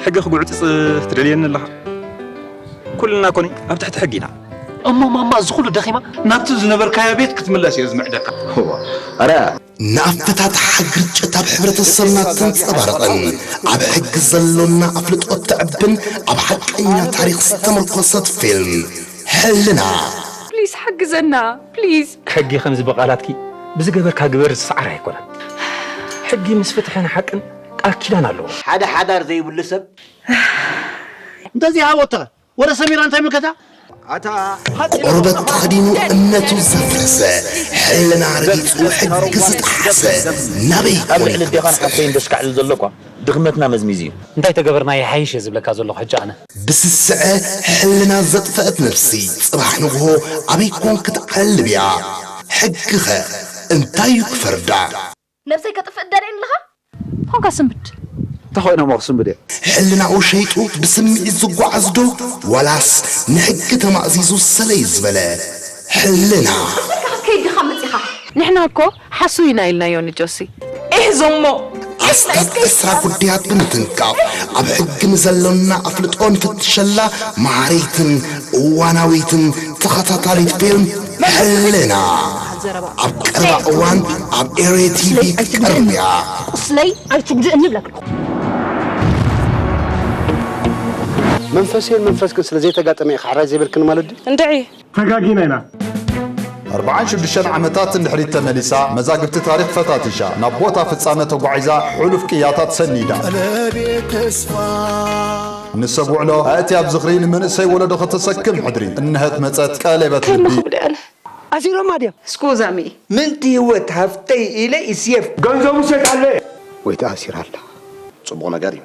ሕጊ ክጉዕጽጽ ትደልየኒ ኣለኻ? ኩልና ኮኒ ኣብ ትሕቲ ሕጊ ኢና። እሞ ማማ እዚ ኩሉ ደኺማ ናብቲ ዝነበርካዮ ቤት ክትምለስ እየ ዝምዕደካ። እዋ፣ ኣረ ንኣፈታትሓ ግርጭት ኣብ ሕብረተሰብና ተንጸባርቕን ኣብ ሕጊ ዘሎና ኣፍልጦ ተዕብን ኣብ ሓቀኛ ታሪኽ ዝተመርኮሰት ፊልም ሕልና። ፕሊስ ሓግዘና ፕሊስ። ሕጊ ከምዚ ብቓላትኪ ብዝገበርካ ግበር ዝሰዓር ኣይኮነን። ሕጊ ምስ ፍትሕን ሓቅን ቃል ኪዳን ኣለዎ። ሓደ ሓዳር ዘይብሉ ሰብ እንተዚሃቦ ተኸ ወረ ሰሚራ እንታይ ምልከታ? ኣታ ቆርበት ተኸዲኑ እምነቱ ዘፍረሰ፣ ሕልና ረጊጹ ሕጊ ዝጠሓሰ ናበይ ኣብ ኮን ልዕሊ ኣዴኻን ሓፍተይን ዘሽካዕልል ዘሎ እኳ ድኽመትና መዝሚዙ እዩ። እንታይ ተገበርና ይሓይሽ እየ ዝብለካ ዘለኹ ሕጂ ኣነ። ብስስዐ ሕልና ዘጥፈአት ነፍሲ ጽባሕ ንግሆ ኣበይ ኮን ክትዓልብ እያ? ሕጊኸ እንታይ እዩ ክፈርዳ? ነብሰይ ከጥፍእ ትደልየኒ ኣለኻ? ኾንካ ስንብድ። እንታይ ኮይኖም ክስንብድ እየ? ሕልናኡ ሸይጡ ብስምዒት ዝጓዓዝ ዶ ዋላስ ንሕጊ ተማእዚዙ ሰለይ ዝበለ? ሕልና። ኣስመካ ክትከይድ ዲኻ መጺኻ? ንሕና እኮ ሓሱይና ኢልናዮ ንጆሲ። ኢህ ዞሞ። ኣስታት ዕስራ ጉዳያት ብምትንካፍ ኣብ ሕጊ ንዘሎና ኣፍልጦ ንፍትሸላ መሃሪትን እዋናዊትን ተኸታታሊት ፊልም ሕልና ኣብ ቀረባ እዋን ኣብ ኤርትራ ቲቪ ክትቀርብ እያ። ቁስለይ ኣይትጉድእኒ ይብለካ ኣለኹ። መንፈስሄን መንፈስክን ስለ ዘይተጋጠመ ኢኻ ሕራይ ዘይበልክኒ ማለት ድዩ? እንድዒ። ተጋጊና ኢና። ኣርብዓን ሽዱሽተን ዓመታት ንድሕሪት ተመሊሳ መዛግብቲ ታሪኽ ፈታቲሻ ናብ ቦታ ፍጻመ ተጓዒዛ ሕሉፍ ቅያታት ሰኒዳ። ንሰብ ውዕሎ ኣእትያ ኣብ ዝኽሪ ንመንእሰይ ወለዶ ከተሰክም ሕድሪ እነሀት መጸት ቀሌበት ልቢ። ኣሲሮማ ድዮም? Scusami. ምእንቲ ህይወት ሃፍተይ ኢለ ይስየፍ። ገንዘቡ ሸይጣለ። ወይ ተኣሲራ ኣላ። ጽቡቕ ነገር እዩ።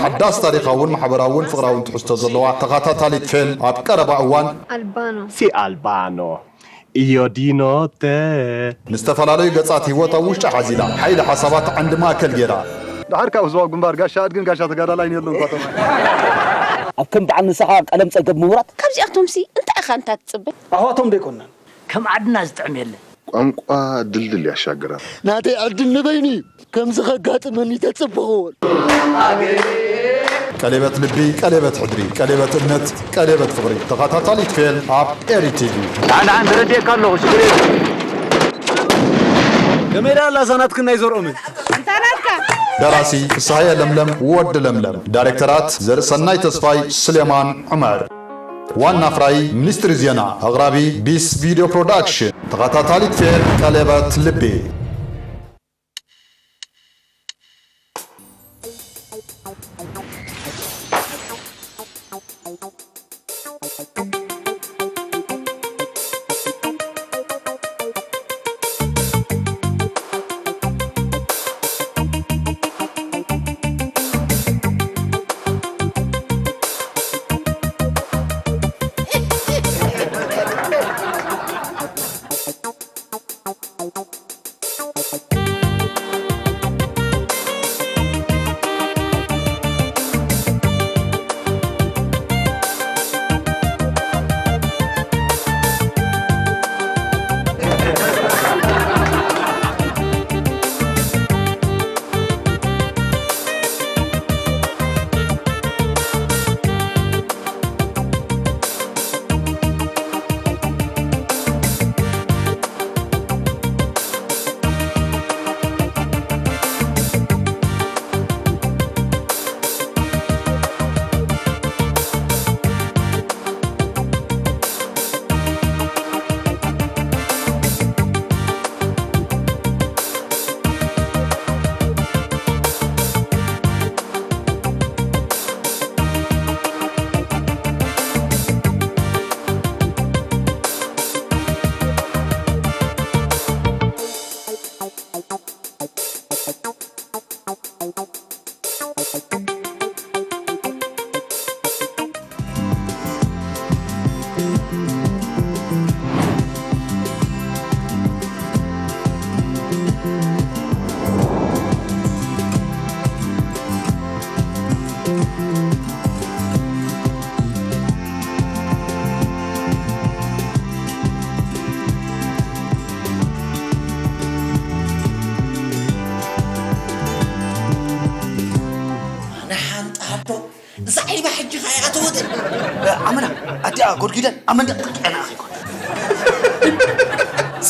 ሓዳስ ታሪኻውን ማሕበራውን ፍቕራውን ትሕዝቶ ዘለዋ ተኸታታሊት ፌልም ኣብ ቀረባ እዋን። ኣልባኖ። Si Albano io di notte. ንዝተፈላለዩ ገጻት ህይወት ኣብ ውሽጣ ሓዚላ፣ ሓይሊ ሓሳባት ዓንዲ ማእከል ገይራ። ደሓር ካብ ህዝባዊ ግንባር ጋሻ ኣድግን ጋሻ ተጋዳላይን የሎን እኳ ተባሂሉ። ኣብ ከም በዓል ንስኻ ቀለም ጸገብ ምሁራት። ካብዚኣቶምሲ እንታይ ኢኻ እንታ ትጽበ? ኣሕዋቶም ዶ ኣይኮንናን? ከም ዓድና ዝጥዕም የለን። ቋንቋ ድልድል ያሻግራል። ናተይ ዕድል ንበይኑ እዩ ከምዚ ከጋጥመኒ ተጽብኽዎን። ቀሌበት ልቢ፣ ቀሌበት ሕድሪ፣ ቀሌበት እምነት፣ ቀሌበት ፍቕሪ ተኸታታሊት ፌልም ኣብ ኤሪ ቲቪ። ደሓን ደሓን ተረዲኤካ ኣለኹ ሽግር የለን። ከመይ ደኣ ኣላ እዛ ናትክን ናይ ዘርኦምን? ደራሲ ፍስሃየ ለምለም ወዲ ለምለም፣ ዳይሬክተራት ዘርእሰናይ ተስፋይ፣ ስሌማን ዑመር። ዋና ኣፍራዪ ሚኒስትሪ ዜና፣ ኣቕራቢ ቢስ ቪድዮ ፕሮዳክሽን። ተኸታታሊት ፌልም ቀሌበት ልቢ። እዛ ዒባ ሕጂ ኸኣ እያ ኣተወትን። ኣመና፣ ኣዲኣ ጎድጒደን ኣብ መንደቕ ጥቂዐን ኣኺኮን።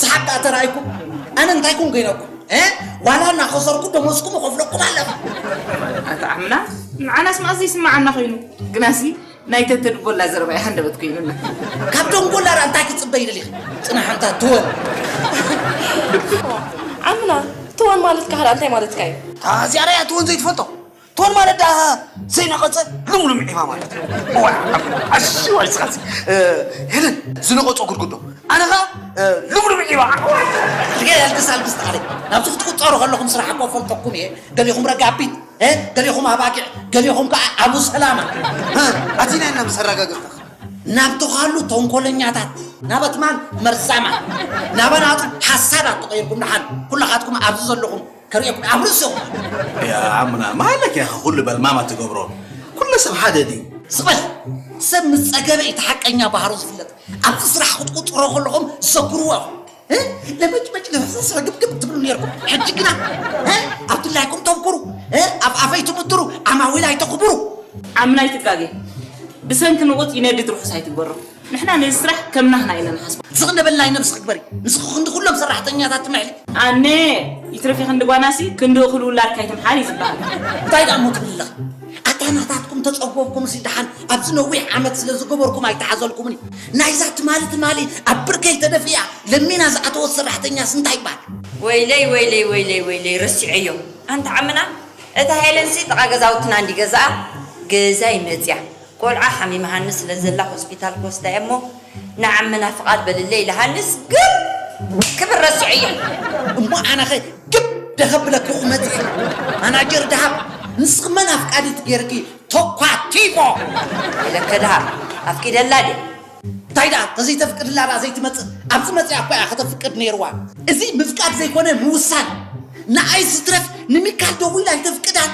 ሰሓቕ ከኣ ተራእይኩም? ኣነ እንታይ ኮን ኮይነኩም? እ? ዋላ እናኸሰርኩ ደሞዝኩም እኸፍለኩም ኣለኹ። ኣታ ዓምና፣ ንዓናስ መኣስ ዘይስምዓና ኮይኑ? ግናሲ፣ ናይ ተተ ድንጎላ ዘረባ እዩ ሃንደበት ኮይኑና። ካብ ደንጎላ ደኣ እንታይ ክትጽበይ ደሊኺ? ጽናሕ ኣንታ ትወን። ዓምና፣ ትወን ማለት ከኣ እንታይ ማለትካ እዩ? እታ እዚኣ ደኣ እያ ትወን ዘይትፈልጦ? ትወን ማለት ደኣ ዘይነቐጸ ልምሉም ዒባ ማለት እዩ። እዋ፣ ኣሽዋይ ስኻሲ። እ፣ ሄለን ዝነቐጾ ጉድጉዶ። ኣነ ኸኣ፣ እ፣ ልምሉም ዒባ። ርገ ኣልግስ፣ ኣልግስ ተዓለይ። ናብዚ ክትቁጸሩ ከለኹም ስራሕ እኮ ፈልጠኩም እየ። ገሊኹም ረጋቢት፣ እ፣ ገሊኹም ኣባጊዕ፣ ገሊኹም ከኣ ኣቡ ሰላማ። እ፣ ኣቲና ኢና ምስ ኣረጋገጽና። ናብ ተኻሉ ተንኮለኛታት፣ ናብ ኣትማን መርዛማት፣ ናብ ኣናጡ ሓሳዳት ተቐይርኩም ደሓን ኩላኻትኩም ኣብዚ ዘለኹም ከርእየኩም ኣብ ርእስኹም። ያ ዓምና፣ ማለክ ያ ኩሉ በልማማ ትገብሮ። ኩሉ ሰብ ሓደ ድዩ? ስቕ በል። ሰብ ምስ ጸገበ እቲ ሓቀኛ ባህሩ ዝፍለጥ። ኣብዚ ስራሕ ክትቁጽሮ ከለኹም ዘክርዎ ኢኹም። እ? ለመጭመጭ ለፈሰስ ረግብግብ ትብሉ ነይርኩም። ሕጂ ግና፣ እ? ኣብ ድላይኩም ተብኩሩ፣ እ? ኣብ ኣፈይ ትምድሩ፣ ዓማዊል ኣይተኽብሩ። ዓምና ኣይትጋገ። ብሰንኪ ንቑጽ ይነድድ ርሑስ ኣይትግበሮ። ንሕና ነዚ ስራሕ ከም ናህና ኢና ንሓስቦ። ዝኽነበልናይ ነብስኺ ግበሪ። ንስኺ ክንዲ ኩሎም ሰራሕተኛታት ትምሕሊ። ኣነ ይትረፊ ክንዲ ጓናሲ፣ ክንዲ እኹል ውላድካ ኣይትምሓል እዩ ዝበሃል። እንታይ ደኣ እሞ ትብሊ ኣለኺ? ኣታ ናታትኩም ተጸጎብኩምሲ ደሓን ኣብዚ ነዊሕ ዓመት ስለ ዝገበርኩም ኣይተሓዘልኩምን እዩ። ናይዛ ትማሊ ትማሊ ኣብ ብርከይ ተደፊኣ ለሚና ዝኣተወት ሰራሕተኛስ እንታይ ይበሃል? ወይለይ፣ ወይለይ፣ ወይለይ፣ ወይለይ፣ ረሲዐዮ። ኣንታ ዓምና፣ እታ ሄለንሲ ጥቓ ገዛውትና እንዲ ገዛኣ ገዛይ መጽያ። ቆልዓ ሓሚማሃኒ ስለ ዘላ ሆስፒታል ክወስዳ እየ እሞ፣ ንዓምና ፍቓድ በልለይ ኢለሃንስ ግብ ክብል ረሲዐዮ። እሞ ኣነኸ ግብ ደኸብለኪ እመጽእ። ማናጀር ደሃብ፣ ንስኺ መን ኣፍቃዲት ገይርኪ ተኳቲፎ? ኢለከ ደሃብ፣ ኣፍቂደላ ድየ? እንታይ ደኣ፣ ተዘይተፍቅድላ ደኣ ዘይትመጽእ? ኣብዚ መጽኣ እኮ እያ ከተፍቅድ ነይርዋ። እዚ ምፍቃድ ዘይኮነ ምውሳን። ንኣይ ዝትረፍ ንሚካል ደዊላ ኣይተፍቅዳን?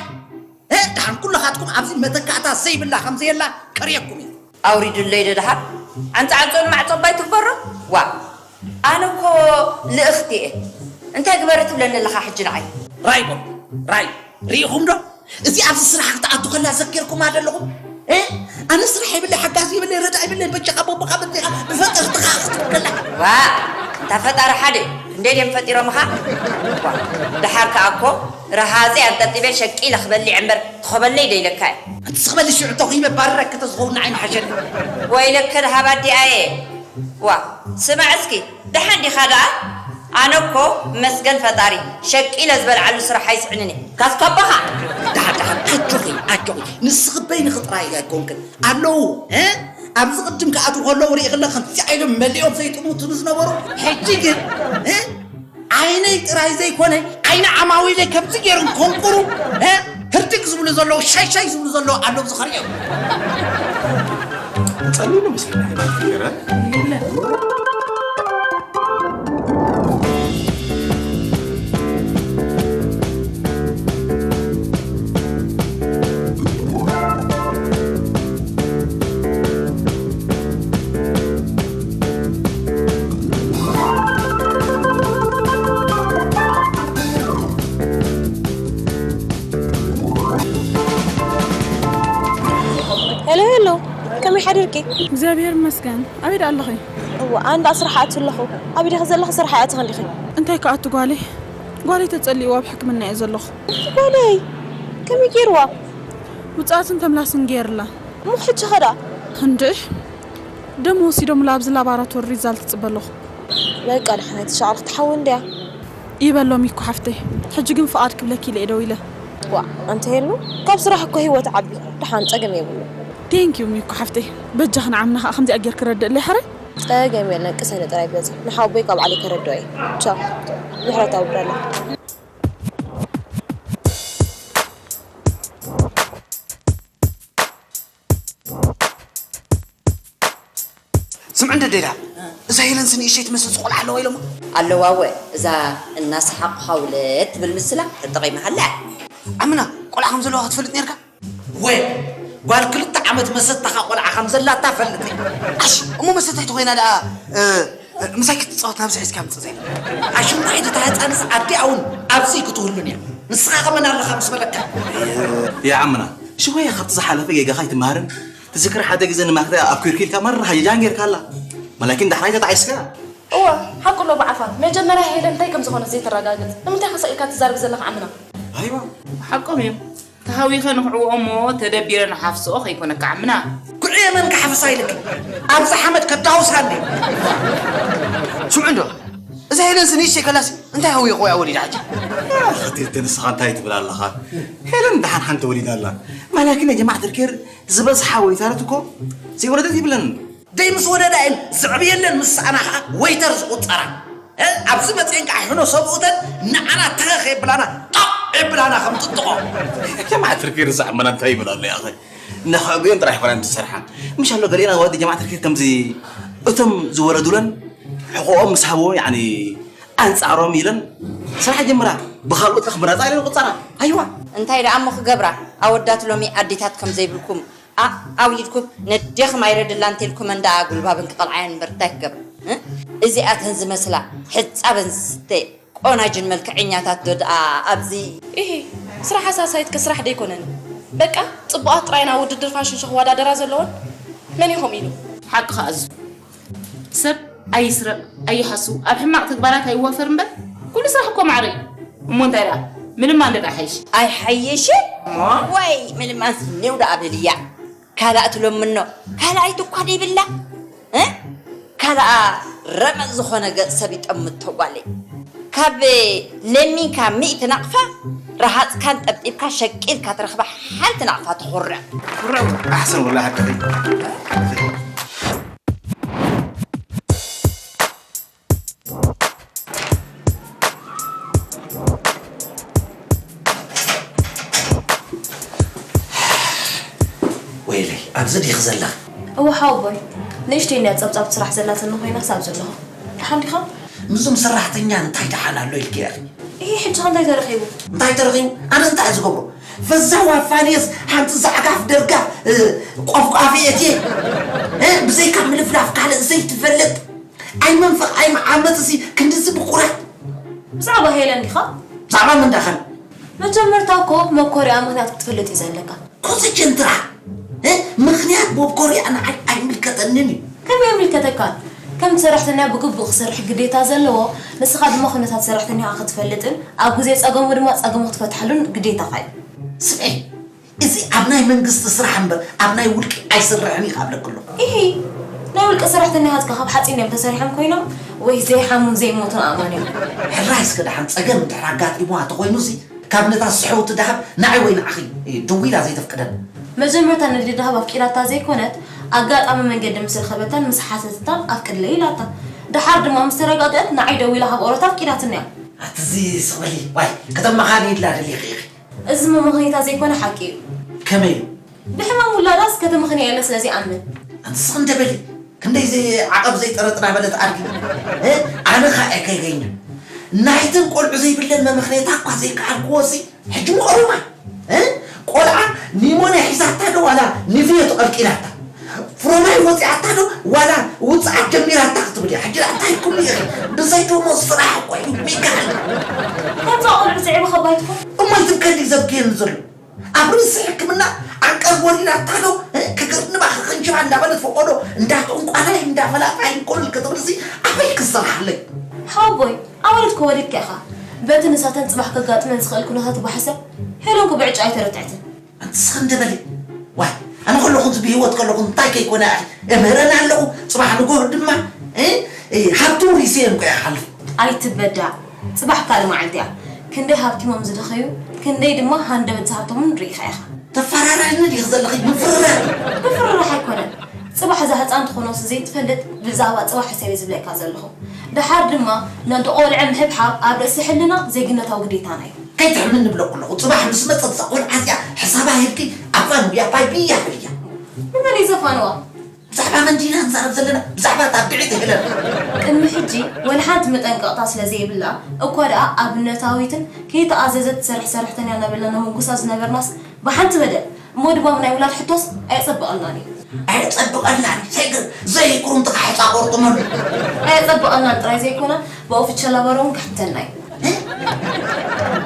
እ፣ ደሓን ኩልኻትኩም ኣብዚ መተካእታ ዘይብላ ከም ዘየላ ከርእየኩም እየ። ኣውሪዱለይ ዶ ደሓን? ዓንጻ ዓንጾ ንማዕጾ እባ ኣይትግበሮ። ዋ፣ ኣነ እኮ ልእኽቲ እየ። እንታይ ግበሪ ትብለኒ ኣለኻ ሕጂ ንዓይ? ራይ በሉ፣ ራይ። ርኢኹም ዶ? እዚ ኣብዚ ስራሕ ክትኣቱ ከላ ዘኪርኩማ ደለኹም? እ? ኣነ ስራሕ የብለይ፣ ሓጋዚ የብለይ፣ ረዳእ የብለይ፣ በጃኻ ቦቦኻ በዚኻ ብፈጠርትኻ ክትብል ከላ። ዋ፣ እንታ ፈጣሪ ሓደ፣ ክንደይ ድዮም ፈጢሮምኻ? ዋ፣ ደሓር ከኣ እኮ ረሃፀይ ኣንጠልጢበ ሸቂለ ክበሊዕ እምበር ክኸበለይ ዶ ኢለካ እየ? ኣንቲ ስኽበሊ ሽዑ ተኺበ ባረረኪ ተዝኸውን ንዓይ ምሓሸኒ። ወይለከ ደሃብ ኣዲኣየ። ዋ፣ ስማዕ እስኪ፣ ደሓን ዲኻ ደኣ? ኣነ እኮ መስገን ፈጣሪ፣ ሸቂለ ዝበልዓሉ ስራሕ ኣይስዕንን እየ። ካስካባኻ። ደሓን፣ ደሓን፣ ኣጆኺ፣ ኣጆኺ። ንስኺ በይንኺ ጥራይ ኣይኮንክን። ኣለዉ፣ እ? ኣብዚ ቅድም ክኣትዉ ከለዉ ርኢኽለ ከምዚ ኢሎም መሊኦም ዘይጥምቱ ዝነበሩ። ሕጂ ግን፣ እ? ዓይነይ ጥራይ ዘይኮነ፣ ዓይኒ ዓማዊለይ ከምዚ ገይሮም ኮንቁሩ፣ እ? ህርድግ ዝብሉ ዘለዉ፣ ሻይ ሻይ ዝብሉ ዘለዉ ኣለዉ ዝኸርእዮም። ጸሊሉ ምስልና ይረአ። ሄሎ፣ ሄሎ፣ ከመይ ሓዲርኪ? እግዚኣብሔር ይመስገን። ኣበይ ደኣ ኣለኺ? እዋ፣ ኣነ ደኣ ስራሕ ኣትዩ ኣለኹ። ኣበይ ዲኺ ዘለኺ? ስራሕ ኣይኣተኽን ዲኺ? እንታይ ክኣቱ ጓለይ? ጓለይ ተጸሊእዋ ኣብ ሕክምና እየ ዘለኹ። ጓለይ፣ ከመይ ገይርዋ? ውጽኣትን ተምላስን ገይርላ። እሞ ሕጂ ኸ ደኣ? እንድዒ፣ ደም ወሲዶምላ ኣብዚ ላባራቶሪ ሪዛልት ትጽበ ኣለኹ። በቃ፣ ደሓን ኣይትሻቐል፣ ክትሓዊ እንድያ። ይበሎም ይኩ ሓፍተይ፣ ሕጂ ግን ፍቓድ ክብለኪ ኢለ እየ ደው ኢለ። ዋእ፣ ኣንቲ ሄሉ፣ ካብ ስራሕ እኮ ህይወት ዓቢ። ደሓን ጸገም የብሉ። ቴንክ ዩ ሚኩ ሓፍተይ፣ በጃኺ ንዓምና ኸኣ ከምዚኣ ጌርኪ ረድእለይ ሕራይ። ጸገም የለን፣ ቅሰኒ ጥራይ በዚ። ንሓወቦይ ካብ ዓሊ ከረድኦ እየ። ቻው። ምሕረት ኣውርደላ። ስምዒ እንደ ደይዳ፣ እዛ ሄለንስ ንእሸት ትመስል ቆልዓ ኣለዋ ኢሎማ። ኣለዋ እወ፣ እዛ እናሰሓቕኻ ውለድ ትብል ምስላ ተጠቒምሃላ። ኣምና፣ ቆልዓ ከም ዘለዋ ክትፈልጥ ነርካ? ወ፣ ጓል ክልተ ዓመት መሰታኻ ቆልዓ ከም ዘላታ ፈልጥ። ኣሽ፣ እሞ መሰታይ ተኾይና ደኣ፣ እ፣ እ፣ ምሳይ ክትጻወት ናብዚ ሒዝካ ምጽእ ዘይብላ። ኣሽንኳይት እታ ህጻንስ ኣዲኣ እውን ኣብዚ ክትህሉን እያ። ንስኻ ከመን ኣለኻ ምስ በለካ? ያ ኣምና፣ ሽወያ ካብቲ ዝሓለፈ ጌጋኻ ኣይትመሃርን? ትዝክር ሓደ ግዜ ንማክዳ ኣብ ኩርኪ ኢልካ መራኻ ጀጃን ጌርካላ። መላኪን ዳሕራይ ተጣዒስካ። እወ፣ ሓቁ ኣሎ ብዓፋር። መጀመርያ ሄለን እንታይ ከም ዝኾነት ዘይተረጋግጽ። ንምንታይ ከ ስቕ ኢልካ ትዛረብ ዘለኻ ዓምና? ኣይዋ። ሓቆም እዮም። ተሃዊኸ ንኽዕውኦ እሞ ተደቢረ ንሓፍስኦ ከይኮነካ ዓምና። ጉዕየ መን ክሓፍሳ ኢልክ? ኣብዚ ሓመድ ከዳውሳ እንዴ? ስምዑ እንዶ። እዛ ሄለን ስንሽ ከላሲ እንታይ ሃዊ ይኾያ ወሊዳ ሕጂ? ኣኽቲ ንስኻ እንታይ ትብል ኣለኻ? ሄለን ደሓን ሓንቲ ወሊዳ ኣላ። ማላኪን ጀማዓት ርኬር ዝበዝሓ ወይታረት እኮ ዘይወለደት ይብለን። ደይ ምስ ወደዳ እየን ዝዕብየለን ምስ ሰኣና ኸዓ ወይተር ዝቑጸራ። እ፣ ኣብዚ መጽኤን ከዓ ሕኖ ሰብኡተን ንዓና ተኸኽ የብላና፣ ጣቕ የብላና ከም ጥጥቖ። ጀማዓት ርኬር ዝኣመና እንታይ ይብል ኣሎ ያኸ? ነኸዕብዮን ጥራሕ ይኮና ዝሰርሓ። ምሽ ኣሎ ገሊአን ኣዋዲ ጀማዓት ርኬር ከምዚ እቶም ዝወለዱለን ሕቆኦም ምስ ሃብዎ፣ ያኒ ኣንጻሮም ኢለን ስራሕ ጀምራ። ብኻልኦት ከ ክምረጻ ኢለን ቁጸራ። ኣይዋ። እንታይ ደኣ እሞ ክገብራ? ኣወዳት ሎሚ ኣዴታት ከም ዘይብልኩም፣ ኣ-፣ ኣውሊድኩም ነዴኹም ኣይረድላን ተልኩም እንዳ ጉልባብን ክቐልዓየን እምበር እንታይ ክገብር? እ? እዚኣተን ዝመስላ ሕጻበን ዝስተ ቆናጅን መልክዐኛታት ዶ ደኣ ኣብዚ? ኢሂ፣ ስራሕ ኣሳሳይት ከ ስራሕ ደይኮነን? በቃ፣ ጽቡቓት ጥራይ ናብ ውድድር ፋሽን ሾው ክወዳደራ ዘለወን መን ኢኹም ኢሉ? ሓቅኻ ኣዙ። ሰብ ኣይስረቕ፣ ኣይሓሱ፣ ኣብ ሕማቕ ተግባራት ኣይዋፈር እምበር፣ ኩሉ ስራሕ እኮ ማዕረ እዩ። እሞ እንታይ ደኣ? ምልማን ዶ ደኣ ሓይሽ? ኣይሓየሽን? እሞ? ወይ ምልማንስ ኔው ደኣ በልያ። ካልኣ ትለምኖ፣ ካልኣይቲ እኳ ደይብላ። እ? ካልኣ ረመጽ ዝኾነ ገጽ ሰብ ይጠምት ተጓለይ። ካብ ለሚንካ ሚእቲ ናቕፋ፣ ረሃጽካን ጠብጢብካ ሸቂልካ ትረኽባ ሓንቲ ናቕፋ ትኹርዕ። ኩረው፣ ኣሕሰን ወላ ሓቂ። ወይለይ፣ ኣብዚ ዲኺ ዘለኺ? እወ ሓወቦይ፣ ንእሽተይ እንድያ ጸብጻብ ስራሕ ዘላትኒ ኮይና ሳብ ዘለኹ። ደሓን ዲኻ? ምስዞም ሰራሕተኛ እንታይ ደሓን ኣሎ ኢልኪ ኢኺ? ኢሂ፣ ሕጂ ኸ እንታይ ተረኺቡ? እንታይ ተረኺቡ? ኣነ እንታይ ዝገብሮ? ፈዛዋ ፋንየስ ሓንቲ ዛዕጋፍ ደርጋፍ፣ እ፣ ቆፍቋፊ እየ። እ፣ ብዘይካ ምልፍላፍ ካልእ ዘይትፈልጥ። ኣይመንፈቕ ኣይመዓመት እዚ ክንድዚ ብቑራት። ብዛዕባ ሄለን ዲኻ? ብዛዕባ መን ዳኸል? መጀመርታ እኮ መኮሪያ ምኽንያት ክትፈልጥ እዩ ዘለካ። ኮሰ ጀንትራ፣ እ፣ ምኽንያት መኮሪያ ንዓይ ኣይምልከተንን እዩ። ከመይ ኣይምልከተካን? ከምቲ ሰራሕተኛ ብግቡእ ክሰርሕ ግዴታ ዘለዎ፣ ንስኻ ድማ ኩነታት ሰራሕተኛ ክትፈልጥን ኣብ ግዜ ጸገሙ ድማ ጸገሙ ክትፈትሓሉን ግዴታኻ እዩ። ስምዒ፣ እዚ ኣብ ናይ መንግስቲ ስራሕ እምበር ኣብ ናይ ውልቂ ኣይስርሕን እዩ ካብለኪ ኣለኹ። ኢሂ፣ ናይ ውልቂ ሰራሕተኛታትከ ካብ ሓፂን እዮም ተሰሪሖም ኮይኖም ወይ ዘይሓሙን ዘይሞቱን ኣእማን እዮም? ሕራይ እስከ ደሓን ፀገም እንድሕር ኣጋጢሙዋ ተኾይኑሲ ካብ ነታ ስሕውቲ ደሃብ ንዓይ ወይ ንዓኺ ደዊላ ዘይተፍቅደን? መጀመርታ ነዲዳ ደሃብ ኣፍቂዳታ ዘይኮነት ኣጋጣሚ መንገዲ ምስ ረኸበታን ምስ ሓተተታን ኣፍቅድለይ ኢላታ። ደሓር ድማ ምስ ተረጋግአት ንዓይ ደዊላ ካብ ኦሮታ ኣፍቂዳትኒ እያ። ኣትዚ ስቕ በሊ ዋይ ከተማኻኒ ኢላ ደሊኺ ኢኺ። እዚ መመኽነይታ ዘይኮነ ሓቂ እዩ። ከመይ እዩ? ብሕማም ውላዳስ ከተመኽንያ ኢለ ስለ ዘይኣምን። ኣንቲ ስኽ እንደ በሊ፣ ክንደይ ዘይ-፣ ዓቐብ ዘይጠረጥና በለት ኣድጊ። እ? ኣነ ኸኣ እየ ከይገኛ። ናይተን ቆልዑ ዘይብለን መመኽነይታ እኳ ዘይከኣልክዎ ሲ፣ ሕጂ ምቕሩማ። እ? ቆልዓ ኒሞንያ ሒዛታ ዶ ዋላ ኒቭዮ ተቐልቂላታ? ፍሮማይ ወጺኣታ ዶ ዋላ ውጽዓት ጀሚራታ ክትብል እያ። ሕጂ ደኣ እንታይ ኩሉ ኢኺ? ብዘይ ደሞዝ ስራሕ እኮ እዩ ሚካኤል። ከምዛ ቆልዑ ስዒቡ ከባይትኩም? እሞ ይትብከል እዩ ዘብክየኒ ዘሎ። ኣብ ርእሲ ሕክምና ዓንቀር ወሪዳታ ዶ፣ እ፣ ክግርንባ ክኽንጅባ እንዳበለት ፈቆዶ እንዳጠንቋላይ እንዳፈላጣይ እንኮልል ክትብልሲ ኣበይ ክሰርሓለይ? ሓወቦይ፣ ኣዋልድ ከወሊድካ ኢኻ። በቲ ንሳተን ጽባሕ ከጋጥመን ዝኽእል ኩነታት ተጓሒሰ፣ ሄለን እኮ ብዕጫ ኣይተረትዐትን። ኣንቲ ስኽን እንደ በሊ። ዋይ፣ ኣነ ከለኹ ብህይወት ከለኹ እንታይ ከይኮነ እየ እምህረን ኣለኹ። ጽባሕ ንግሆ ድማ፣ እ፣ እ፣ ሃብቲ ውሪሰ እየ እኮ እየ ክሓልፍ። ኣይትበዳዕ። ጽባሕ ካልእ መዓልቲ እያ። ክንደይ ሃብቲሞም ዝደኸዩ፣ ክንደይ ድማ ሃንደበት ዝሃብቶምን ርኢኻ ኢኻ። ተፈራራኒ ዲኺ ዘለኺ? ምፍርራህ። ምፍርራህ ኣይኮነን። ጽባሕ እዛ ህጻን ትኾኖስ ዘይትፈልጥ ብዛዕባ ጽባሕ ሕሰብ እየ ዝብለካ ዘለኹ። ደሓር ድማ ነቲ ቆልዐ ምሕብሓብ ኣብ ርእሲ ሕልና ዜግነታዊ ግዴታና እዩ። ከይትሕልሚ ንብለኩ ኣለኹ። ጽባሕ ምስ መጸት እዛ ቆልዓ እዚኣ ሕሳባ ሂብኪ ኣፋንውያ፣ ባይ ብያ በልያ። ንመን እዩ ዘፋንዋ? ብዛዕባ መን ዲና ንዛረብ ዘለና? ብዛዕባ እታ ብዕቲ ሄለን። ቅድሚ ሕጂ ወላ ሓንቲ መጠንቀቕታ ስለ ዘይብላ፣ እኳ ደኣ ኣብነታዊትን ከይተኣዘዘት ትሰርሕ ሰራሕተኛ እናበልና ነመጉሳ ዝነበርናስ ብሓንቲ በደል እሞ ድባብ ናይ ውላድ ሕቶስ ኣየጸበቐልናን እዩ። ኣየጸብቐልናን እዩ። ሰይግር ዘይኩሩም ጥቓ ሕጻ ቆርጥመሉ። ኣየጸበቐልናን ጥራይ ዘይኮነ፣ ብኦፊሻል ኣባሮ እውን ክሕተና እዩ።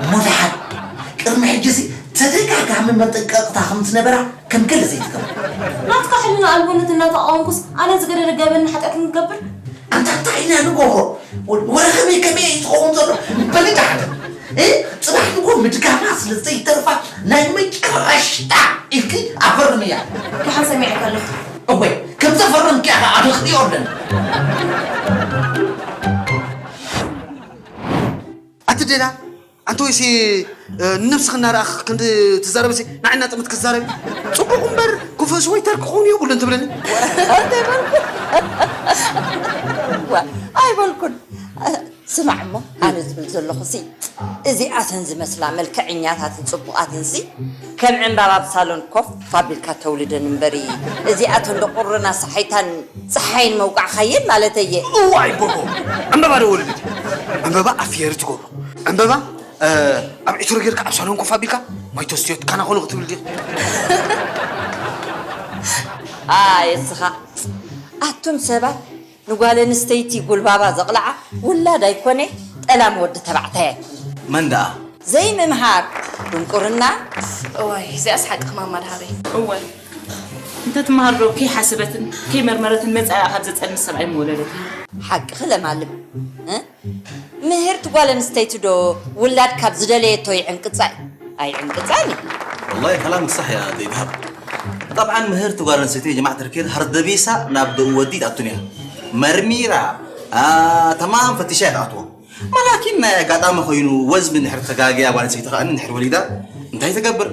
እሞ ደሓን፣ ቅድሚ ሕጂ እዚ እቲ ተደጋጋሚ መጠንቀቕታ ከም ዝነበራ ከም ገለ ዘይትገብር። ናትካ ሕልና ኣልቦነት እናተቓወምኩስ ኣነ ዝገደደ ገበን ሓጢኣት ንገብር? ኣንታ እንታይ ኢና ንገብሮ? ወረ ከመይ ከመይ እዩ ዝኸውን ዘሎ? በሊ ዳሕደ። እ? ጽባሕ ንጎ ምድጋማ ስለ ዘይተርፋ ናይ መጨረሽታ ኢልኪ ኣፈርምያ። ደሓን ሰሚዐካ ኣለኹ። እወ፣ ከም ዘፈረምኪያ ኸኣ ኣነ ክሪኦ ኣለኒ። ኣቲ ዴና፣ ኣንቲ ወይሲ፣ እ፣ ንነብስኺ እናረኣኽ ክንዲ ትዛረብሲ ንዓና ጥምት ክትዛረቢ? ጽቡቕ እምበር ክፈስ ወይ ተርኪ ክኸውን የብሉን ትብለኒ። ኣይበልኩን። ዋ፣ ኣይበልኩን። ስማዕ እሞ፣ ኣነ ዝብል ዘለኹ ሲ፣ እዚኣተን ዝመስላ መልክዐኛታትን ጽቡቓትን ሲ፣ ከም ዕምባባ ኣብ ሳሎን ኮፍ ኣቢልካ ተውልደን እምበሪ፣ እዚኣተን ዶ ቁርና ሳሒታን ጸሓይን መውቃዕካየን ማለተየ። እዋይ ቦቦ፣ ዕምበባ ዶ ወልድ? ዕምበባ ኣፍየሪ ትገብሮ። ዕምበባ፣ እ፣ ኣብ ዕትሮ ጌርካ ኣብ ሳሎን ኮፍ ኣቢልካ ማይ ተስትዮ ካና ኮነ ክትብል ዲኻ? ኣይ፣ እስኻ፣ ኣቱም ሰባት፣ ንጓል ኣንስተይቲ ጉልባባ ዘቕልዓ ውላድ ኣይኮነ፣ ጠላም ወዲ ተባዕታይ ኣይኮነ። መን ደኣ? ዘይምምሃር ድንቁርና። እዋይ፣ እዚኣስ ሓቅኺ ማማ ደሃበይ። እወ፣ እንተትመሃር ዶ ከይሓሰበትን ከይመርመረትን መጻኢኣ ካብ ዘጸልም ሰብኣይ ምወለደት። ሓቅኺ ለማልም፣ እ? ምህርቲ ጓል ኣንስተይቲ ዶ ውላድ ካብ ዝደለየቶ ይዕንቅጻ እዩ? ኣይዕንቅጻን እዩ። ወላሂ ከላምክ ሳሕ እያ ዘይትሃብ። ጠብዓን ምህርቲ ጓል ኣንስተይቲ ጀማዕ ትርኬት ሃርደቢሳ ናብ ደኡ ወዲ ትኣቱን እያ። መርሚራ፣ ኣ፣ ተማም ፈቲሻ እያ ትኣትዎ። መላኪን ናይ ኣጋጣሚ ኮይኑ ወዝቢ እንድሕር ተጋግያ ጓል ኣንስተይቲ ከኣ እንድሕር ወሊዳ እንታይ ትገብር?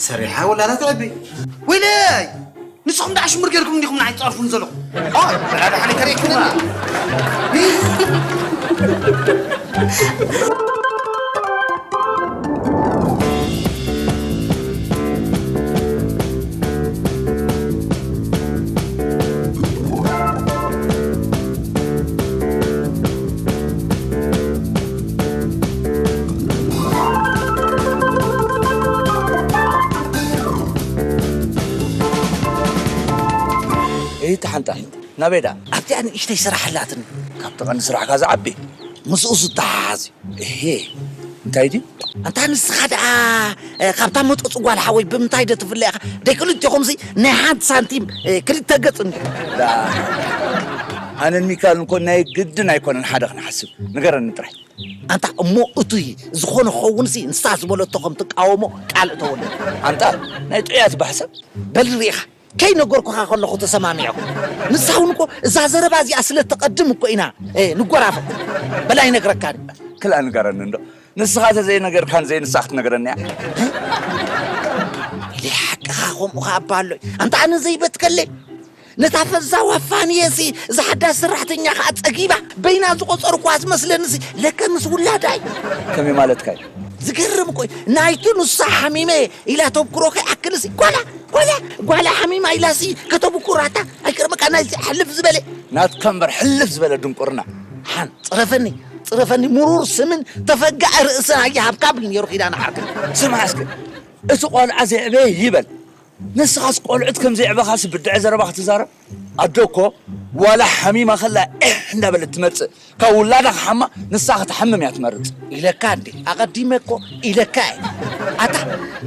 ሰሪሓ ወላዳ ተዕቢ። ወይለይ! ንስኹም ደኣ ሽሙር ጌርኩም እንዲኹም ንዓይ ትጸርፉን ዘለኹም። ኦ፣ በላ ደሓን ከርእየክን እንዲ። እይ፣ ተሓንታ። ናበይ ደኣ? ኣብቲኣ ንእሽተይ ስራሕ ኣላትኒ። ካብቲ ቀንዲ ስራሕካ ዝዓቢ። ምስኡ ዝተሓሓዝ እዩ። እሄ፣ እንታይ ድዩ? ኣንታ ንስኻ ደኣ፣ እ፣ ካብታ መጠጹ ጓል ሓወይ ብምንታይ ዶ ትፍለ ኢኻ? ደይ ክልቴኹምሲ ናይ ሓንቲ ሳንቲም፣ እ፣ ክልተ ገጽ እንዲ። ዳ፣ ኣነን ሚካልን እኮ ናይ ግድን ኣይኮነን ሓደ ክንሓስብ። ንገረኒ ጥራይ። ኣንታ እሞ እቱይ ዝኾነ ክኸውንሲ ንሳ ዝበለቶ ከም ትቃወሞ ቃል እተወሉ። ኣንታ ናይ ጥዑያት ባሕሰብ። በል ርኢኻ። ከይነገርኩኻ ከለኹ ተሰማሚዐ። ንሳ እውን እኮ እዛ ዘረባ እዚኣ ስለ እተቐድም እኮ ኢና፣ እ፣ ንጎራፈጥ። በል ኣይነግረካን። ክላ ንገረኒ እንዶ። ንስኻ ተዘይነገርካን ዘይንሳ ክትነግረኒ እያ። ኢለ ሓቅኻ ከምኡ ኸኣ እባ ኣሎ። ኣንታ ኣነ ዘይበትከለይ። ነታ ፈዛዋ ፋንየሲ እዛ ሓዳስ ሰራሕተኛ ኸኣ ጸጊባ በይና ዝቖጸርኳ ዝመስለንሲ ለከ ምስ ውላዳ እዩ። ከመይ ማለትካ እዩ? ዝገርም እኮ እዩ። ናይቲ ንሳ ሓሚመ ኢላ ተብኩሮ ከይኣክልሲ ጓላ፣ ጓላ፣ ጓላ ሓሚማ ኢላሲ ከተብኩራታ ኣይገርመካ ናይዚ ሕልፍ ዝበለ። ናትካ እምበር ሕልፍ ዝበለ ድንቁርና። ሓን ጽረፈኒ፣ ጽረፈኒ ምሩር ስምን ተፈጋኢ ርእስን ኣይሃብካ ብል ነይሩ ኪዳነ ዓርከይ። ስምዓ እስከ፣ እቲ ቆልዓ ዘይዕበየ ይበል። ንስኻስ ቆልዑት ከም ዘየዕበኻስ ብድዐ ዘረባ ክትዛረብ? ኣዶ እኮ ዋላ ሓሚማ ከላ ኤሕ እንዳበለት ትመጽእ። ካብ ውላዳ ክሓማ ንሳ ክትሓምም እያ ትመርጽ። ኢለካ እንዴ? ኣቐዲመ እኮ ኢለካ እየ። ኣታ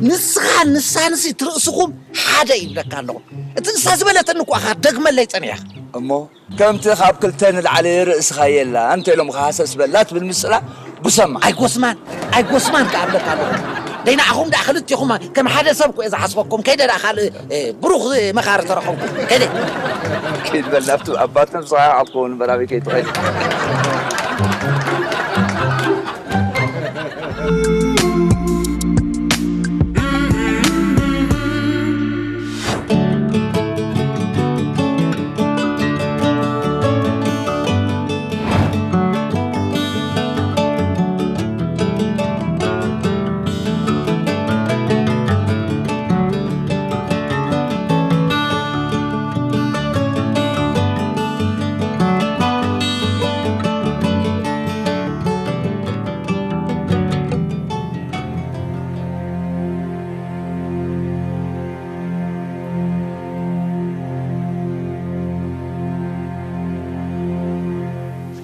ንስኻ ንሳንሲ ትርእስኹም ሓደ ይብለካ ኣለኹ። እቲ ንሳ ዝበለትኒ እኮ ኢኻ ደግመለይ ጸኒሕኻ። እሞ ከምቲ ካብ ክልተ ንላዕሊ ርእስኻ የላ እንተ ኢሎም ሃሰስ በላ ትብል ምስላ ጉሰማ። ኣይጎስማን፣ ኣይጎስማን ክኣብለካ ኣለኹ። ደይ ንዓኹም ደኣ ክልቴኹም ከም ሓደ ሰብ እኮ እየ ዝሓስበኩም። ከይደ ደኣ ካልእ፣ እ፣ ብሩኽ መኻሪ ተረኸብኩ። ከይደ። ኪድ በል ናብቲ ኣባት ነብስኻ ኢኻ ክትከውን እምበር ኣበይ ከይትኸይድ።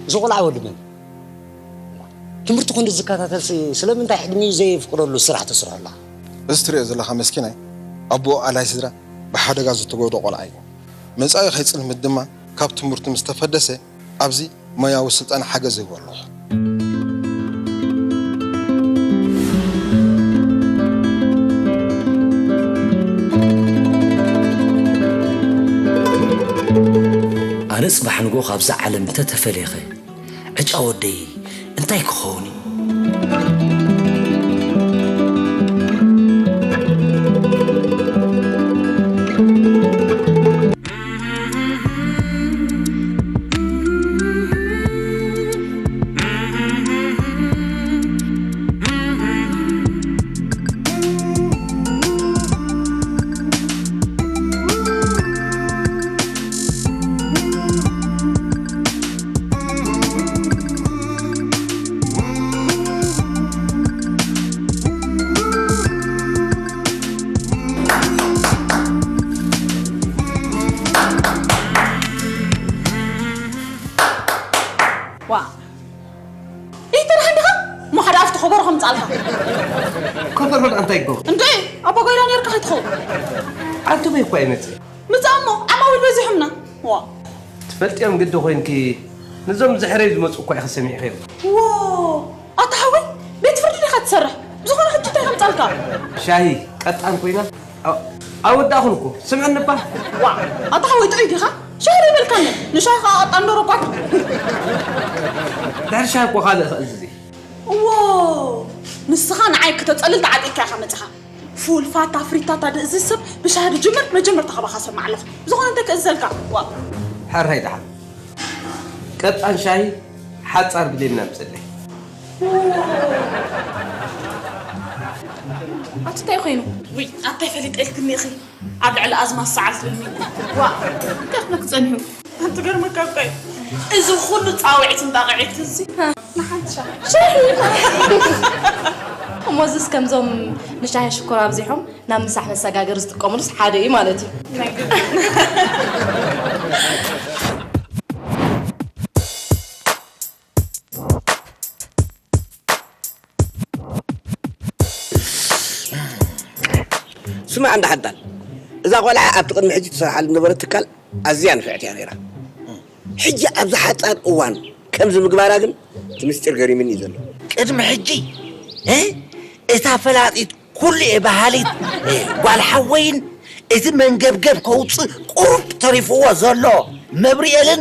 እዚ ቆልዓ ወዲ መን? ትምህርቲ ክንዲ ዝከታተልሲ ስለምንታይ ዕድሚኡ ዘየፍቅደሉ ስራሕ ትስርሖ ኣለኻ? እዚ ትሪኦ ዘለኻ መስኪናይ ኣቦኡ ኣላይ ስድራ ብሓደጋ ዝተጎድኦ ቆልዓ እዩ። መጻኢ ከይጽልምት ድማ ካብ ትምህርቱ ምስ ተፈደሰ ኣብዚ ሞያዊ ስልጠና ሓገዝ ይህቦ ኣለኹ። ኣነ ጽባሕ ንግሆ ካብዛ ዓለም እንተተፈለየኸ ዕጫ ወደይ እንታይ ክኸውን እዩ? ዋ ይትርሓ እንዲኻ እሞ ሓደ ኣፍቲ ከበሮ ከምፃልካ። ከበሮ ደኣ እንታይ ይገብሩ? እንደ ኣባ ጎይላ ነርካ ከይትኸውን። ኣንቱ በይ እኳ ይመፅእ። ምፃእ እሞ ዓማዊል በዚሖምና። ዋ ትፈልጥዮም ግዲ ኮይንኪ፣ ነዞም ዝሕረይ ዝመፁ እኳ ኢኺ ሰሚዕኽዮም። ዎ ኣታ ሓወይ፣ ቤት ፍርዲ ዲኻ ትሰርሕ? ብዝኾነ ሕጂ እንታይ ከምፃልካ? ሻሂ ቀጣን ኮይና ኣወዳእኹን እኮ። ስምዕኒ እባ። ዋ ኣታ ሓወይ፣ ጥዑይ ዲኻ? ሻሂ ዶ ይበልካኒ? ንሻሂ ከዓ ቀጣን ዶ ረቋት? ድሕሪ ሻሂ እኮ ካልእ ክእዝዝ እየ። ዎ ንስኻ ንዓይ ክተፀልል ተዓጢቕካ ኢኻ መፂኻ። ፉል ፋታ ፍሪታታ ድእዝዝ ሰብ ብሻሂ ድጅምር። መጀመርታ ካባኻ ሰማዕ ኣለኹ። ብዝኾነ እንታይ ክእዘልካ? ዋ ሕራይ ደሓን። ቀጣን ሻሂ ሓፃር ብሌን ኣምፅለይ። ኣቲ እንታይ ኮይኑ? ውይ ኣታይ ፈሊጠ ኢልክኒ ኢኺ ኣብ ልዕሊ ኣዝማስ ሰዓል ትብልኒ። ዋ እንታይ ክብለክ ፀኒሑ? ኣንቲ ገርመካ እኮ እዩ። እዚ ኩሉ ፃውዒት እንጣቕዒት እዚ ንሓንቲ ሻሂ ሻሂ። እሞዝስ ከምዞም ንሻሂ ሽኮር ኣብዚሖም ናብ ምሳሕ መሰጋገሪ ዝጥቀሙሉስ ሓደ እዩ ማለት እዩ። ስማዕ እንዳ ሓዳል፣ እዛ ቆልዓ ኣብቲ ቅድሚ ሕጂ ትሰርሓሉ ዝነበረት ትካል ኣዝያ ንፍዕቲ እያ ነይራ። ሕጂ ኣብዚ ሓጻር እዋን ከምዚ ምግባራ ግን እቲ ምስጢር ገሪምኒ እዩ ዘሎ። ቅድሚ ሕጂ እ እታ ፈላጢት ኩሉ እየ በሃሊት እ ጓል ሓወይን እቲ መንገብገብ ከውፅእ ቁሩብ ተሪፍዎ ዘሎ መብርኤልን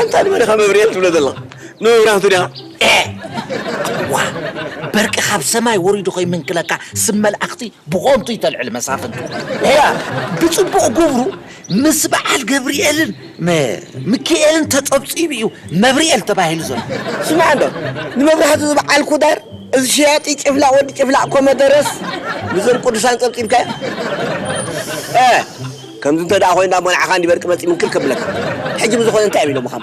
እንታይ ንመን ኢኻ መብርኤል ትብሎ ዘለኻ? ንመብራህቱ ዲኻ? እ ዋ በርቂ ካብ ሰማይ ወሪዱ ከይምንክለካ ስም መላእኽቲ ብኾንቱ ይተልዕል መሳፍንቱ። እያ ብጽቡቕ ግብሩ ምስ በዓል ገብርኤልን ም- ምክኤልን ተጸብጺቡ እዩ መብርኤል ተባሂሉ ዘሎ። ስማዕ እንዶ ንመብራህቱ ዝበዓልኩ ዳር እዚ ሸያጢ ጭፍላቕ ወዲ ጭፍላቕ ኮመደረስ ምስዞም ቅዱሳን ጸብጺብካዮ እ ከምዚ እንተ ደኣ ኮይኑ ዳ ሞልዓኻ እንዲ በርቂ መጺ ምንክል ከብለካ። ሕጂ ብዝኾነ እንታይ እዮም ኢሎምኻ?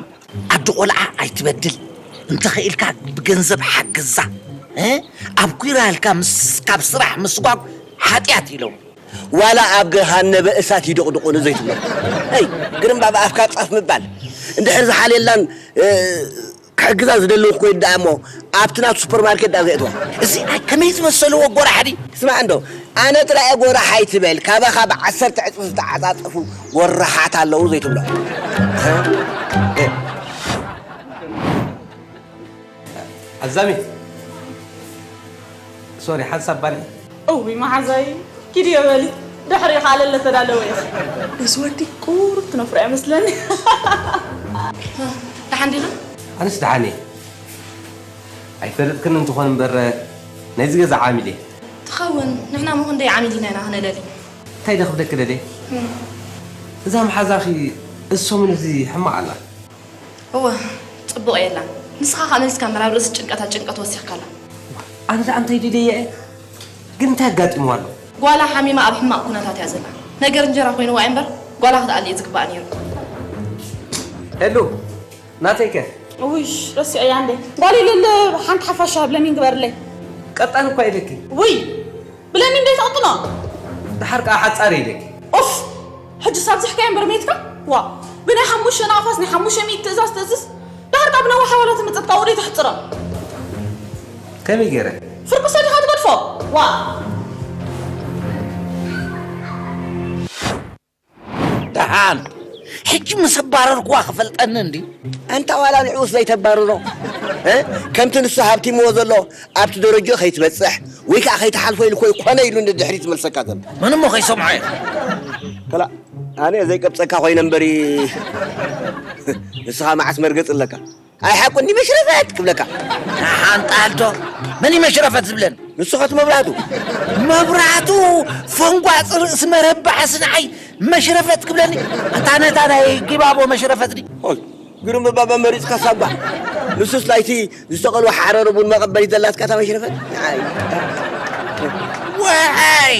ኣደ ቆልዓ ኣይትበድል እንተኽኢልካ ብገንዘብ ሓግዛ እ ኣብ ኲራልካ ምስ ካብ ስራሕ ምስጓግ ሓጢኣት ኢሎም ዋላ ኣብ ገሃነበ እሳት ይድቕድቑ ንዘይትብሎ ይ ግርምባ ብኣፍካ ጸፍ ምባል እንድሕር ዝሓልየላን ክሕግዛ ዝደልው ኮይድ ደኣ እሞ ኣብቲ ናቱ ሱፐርማርኬት ደኣ ዘእትዋ እዚ ከመይ ዝመሰልዎ ጎራሕዲ ስማዕ እንዶ ኣነ ጥራይ ጎራሕ ኣይትበል ካባኻ ብዓሰርተ ዕፅፊ ዝተዓፃፀፉ ጎራሓት ኣለዉ ዘይትብሎ ኣዛሚ ሶሪ ሓንሳብ ባኒ እውይ መሓዛይ ኪድዮ በሊ ድሕሪኡ ከዓ ለለ ተዳለወ እዩ እዚ ወዲ ቁሩብ ትነፍሮ እያ መስለኒ ደሓን ዲኻ ኣነስ ደሓን እየ ኣይፈልጥክን እንትኾን እምበር ናይዚ ገዛ ዓሚል እየ ትኸውን ንሕና ምኹንደይ ዓሚል ኢና ኢና ክነለሊ እንታይ ደኽብለኪ ደልየ እዛ መሓዛኺ እሶምን እዚ ሕማቕ ኣላ እወ ጽቡቕ የላን ንስኻ ከኣ መሊስካ ምራብ ርእሲ ጭንቀታ ጭንቀት ወሲኽካላ ኣነ ደኣ እንታይ ድልየ እየ ግን እንታይ ኣጋጢምዋ ኣሎ ጓላ ሓሚማ ኣብ ሕማቕ ኩነታት እያ ዘላ ነገር እንጀራ ኮይንዋ እየ እምበር ጓላ ክትኣሊ እዩ ዝግባኣ ነይሩ ሄሉ ናተይ ከ ውሽ ረሲዐያ እንዴ ጓል ኢልል ሓንቲ ሓፋሽ ሃብ ለሚን ግበርለይ ቀጣን እኳ ኢለኪ ውይ ብለኒ እንዴት ኣጥኖ ደሓር ከዓ ሓፃር ኢለኪ ኡፍ ሕጂ ሳብዝሕካዮ እምበር ሜትካ ዋ ብናይ ሓሙሽተ ንኣፋስ ናይ ሓሙሽተ ሚእቲ ትእዛዝ ትእዝዝ ደሓር ካብ ነዋሕ ኣዋላ ትምፅጥካ ወደይ ተሕፅሮም ከመይ ገይረ ዋ ደሓን ሕጂ ምስ ኣባረርኩዋ ክፈልጠኒ እንዲ ኣንታ ዋላ ንዕኡስ ዘይተባርሮ እ? ከምቲ ንሱ ሃብቲምዎ ዘሎ ኣብቲ ደረጅኡ ከይትበፅሕ ወይ ከዓ ከይትሓልፎ ኢሉ ኮይ ኮነ ኢሉ ንድሕሪት ዝመልሰካ ዘሎ መን እሞ ከይሰምዖ እዩ ከላ ኣነ ዘይቀብፀካ ኮይነ እምበሪ ንስኻ መዓስ መርገፅ ኣለካ ኣይሓቁ እንዲ መሽረፈት ክብለካ ሓንጣልቶ መን እዩ መሽረፈት ዝብለን ንሱ ኸት መብራቱ መብራቱ ፈንጓፅ ርእሲ መረባሕሲ ንዓይ መሽረፈት ክብለኒ ኣታ ነታ ናይ ጊባቦ መሽረፈት ዲ ሆይ ግርም ባባ መሪፅካ ሳጓ ንሱስ ናይቲ ዝተቐልወ ሓረር ቡን መቐበሊት ዘላትካ እታ መሽረፈት ንዓይ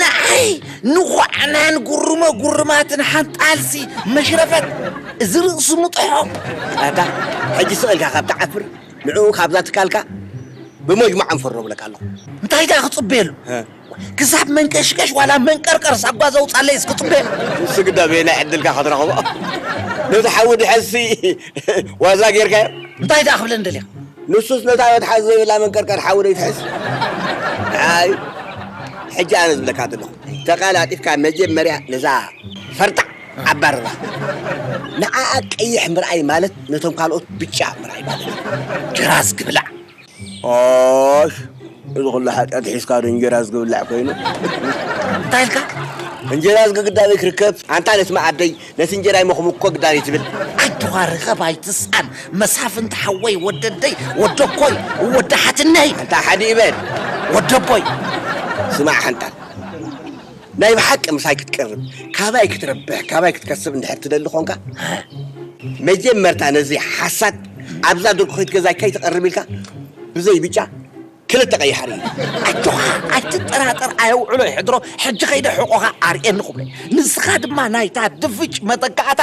ንዓይ ንዃዕናን ጉርመ ጉርማትን ሓንጣልሲ መሽረፈት እዚ ርእሲ ምጥሖ ኣታ ሕጂ ስቕ ኢልካ ካብ ትዓፍር ንዕኡ ካብዛ ትካልካ ብመጅሙዓ ንፈሮ ብለካ ኣለኹ እንታይ ደኣ ክፅበየሉ ክሳብ መንቀሽቀሽ ዋላ መንቀርቀር ሳጓ ዘውፃለይ እስክፅበ ንሱ ግዳ በየናይ ዕድልካ ክትረኽቦ ነቲ ሓዊ ድሐሲ ዋዛ ጌርካዮ እንታይ ደኣ ክብለኒ ደሊኻ ንሱስ ነታ ወትሓዚ ዘይብላ መንቀርቀር ሓዊ ዘይትሕዝ ኣይ ሕጂ ኣነ ዝብለካ ዘለኹ ተቃላጢፍካ መጀመርያ ነዛ ፈርጣ ኣባርራ ንዓኣ ቀይሕ ምርኣይ ማለት ነቶም ካልኦት ብጫ ምርኣይ ማለት እዩ ጅራስ ክብላዕ ኦሽ እዚ ኩሉ ሓጢኣት ሒዝካ ዶ እንጀራ ዝግብላዕ ኮይኑ እንታይ ኢልካ እንጀራ ዝግግዳበይ ክርከብ ኣንታ ነቲ መኣደይ ነቲ እንጀራ ይመኽሙ እኮ ግዳበይ ትብል ኣጆኻ ርኸብ ኣይትስኣን መሳፍንቲ ሓወይ ወደደይ ወደኮይ ወደ ሓትነይ ኣንታ ሓዲ ይበል ወደቦይ ስማዕ ሓንጣል ናይ ብሓቂ ምሳይ ክትቀርብ ካባይ ክትረብሕ ካባይ ክትከስብ እንድሕር ትደሊ ኾንካ መጀመርታ ነዚ ሓሳድ ኣብዛ ድርኩኺት ገዛይ ከይትቐርብ ኢልካ ብዘይ ብጫ ክልተ ቀይሕ ኣርእዩ ኣጆኻ ኣይትጠራጠር ኣየውዕሎ ይሕድሮ ሕጂ ከይደ ሕቆኻ ኣርእየኒ ክብሎ ንስኻ ድማ ናይታ ድፍጭ መጠቃዕታ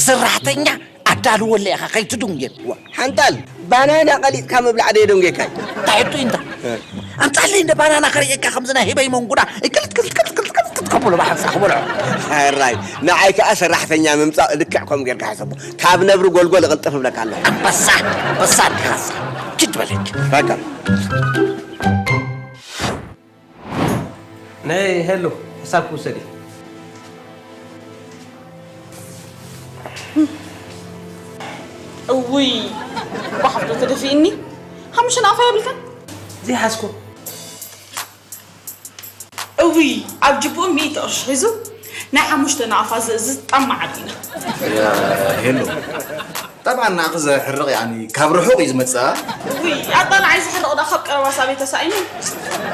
ሰራሕተኛ ኣዳልወለ ኢኻ ከይትድንጌ ሓንጣል ባናና ቀሊጥካ ምብላዕ ዶ የደንጌካ እዩ እንታይ ሕቶ እዩ እንታይ ኣምፃለይ እንደ ባናና ከርእየካ ከምዚ ናይ ህበይ መንጉዳ ቅልጥ ቅልጥ ቅልጥ ቅልጥ ቅልጥ ቅልጥ ከብሎ ብሓንሳ ክበልዖ ሕራይ ንዓይ ከዓ ሰራሕተኛ ምምፃእ ልክዕ ከምኡ ጌርካ ሕሰቦ ካብ ነብሪ ጎልጎል እቕልጥፍ እብለካ ኣለኹ ኣንበሳ ኣንበሳ ኣንበሳ ችድ በለች በቃ ናይ ሄሎ ሕሳብ ክውሰድ እዩ እውይ ጓሓፍ ዶ ተደፊእኒ ሓሙሽተ ናፋ የብልካን ዘይሓዝኮ እውይ ኣብ ጅብኡ ሚእቲ ቅርሺ ሒዙ ናይ ሓሙሽተ ናፋ ዝእዝዝ ጠማዕ ኣቢና ሄሎ ጠብዓ ንዓኺ ዘሕርቕ ያኒ ካብ ርሑቕ እዩ ዝመጽኣ። ውይ ኣጣ ንዓይ ዘሕርቕ ደኣ ካብ ቀረባ ሳበይ ተሳኢኑ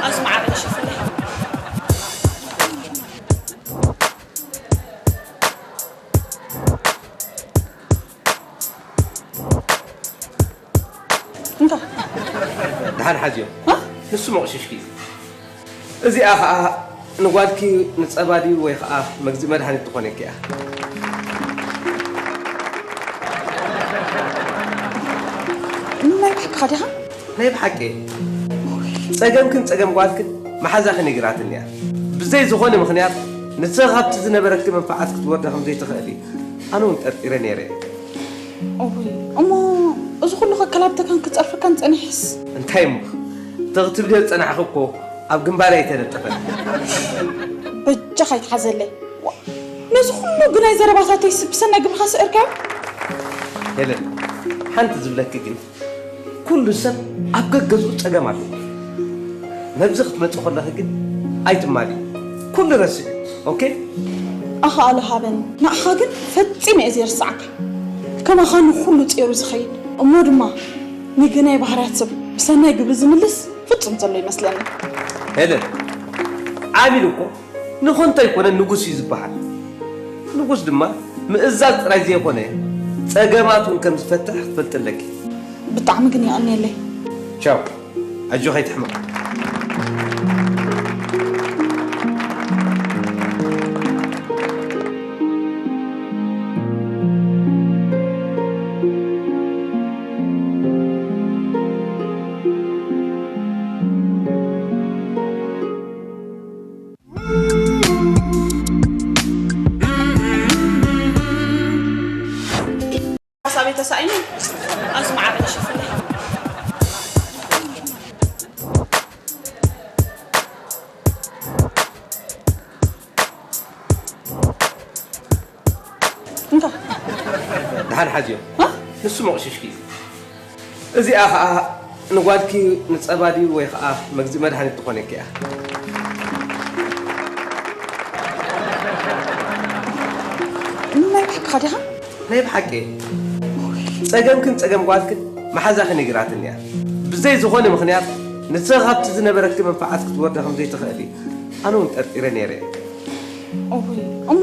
ኣዝማዓ በለ ሸፍለይ። ደሓን ሓዝዮ። ንሱ መቑሽሽኪ እዩ። እዚኣ ኸዓ ንጓልኪ ንጸባ ድዩ ወይ ኸዓ መግዝኢ መድሃኒት ትኾነኪ እያ። ናይ ብሓቅኻ ዲኻ? ናይ ብሓቂ። ጸገምክን ጸገም ጓልክን መሓዛኺ ነጊራትኒ እያ። ብዘይ ዝኾነ ምኽንያት ንሰኺ ካብቲ ዝነበረኪ መንፍዓት ክትወርዲ ከም ዘይትኽእሊ ኣነ እውን ጠርጢረ ነይረ እየ። እውይ እሞ እዚ ኩሉ ከከላብተካን ክጸርፈካን ጸኒሕስ? እንታይ እሞ እንተ ክትብልዮ ዝጸናሕኺ እኮ ኣብ ግንባረይ ኣይተነጠፈን። በጃኻ ኣይትሓዘለይ። ነዚ ኩሉ ግናይ ዘረባታተይስ ብሰናይ ግብርኻ ስዒርካዮ? ሄለን ሓንቲ ዝብለኪ ግን ኩሉ ሰብ ኣብ ገገዝኡ ጸገም ኣለዎ። ነብዚ ክትመጺ ከለኺ ግን ኣይትማሊ። ኩሉ ረስዒ። ኦኬ? ኣኸኣሎ ሃበኒ። ንዓኻ ግን ፈጺመ እየ ዘይርስዓካ። ከማኻ ንኹሉ ጸይሩ ዝኸይድ እሞ ድማ ንግናይ ባህርያት ሰብ ብሰናይ ግብሪ ዝምልስ ፍጹም ዘሎ ይመስለኒ። ሄለን ዓሚል እኮ ንኾንቶ ኣይኮነን ንጉስ እዩ ዝበሃል። ንጉስ ድማ ምእዛዝ ጥራይ ዘይኮነ ጸገማት እውን ከም ዝፈትሕ ክትፈልጢ ኣለኪ። ብጣዕሚ ግን የቐንየለይ። ቻው። ኣጆኺ ኣይትሕመቒ። ሓሳበይ ተሳኢኑ ኣዝማዓ በለ ሸፍለይ። ሓዝዮ። እ? ንሱ መቑሽሽኪ እዩ። እዚኣ ኸዓ ንጓልኪ ንጸባ ድዩ ወይ ኸዓ መግዝኢ መድሃኒት ትኾነኪ እያ። ናይ ብሓቅኻ ዲኻ? ናይ ብሓቂ። ጸገምክን ጸገም ጓልክን መሓዛኺ ነጊራትኒ እያ። ብዘይ ዝኾነ ምኽንያት ንሰኺ ካብቲ ዝነበረኪ መንፈዓት ክትወርዲ ከም ዘይትኽእሊ ኣነ እውን ጠርጢረ ነይረ እየ። እውይ፣ እሞ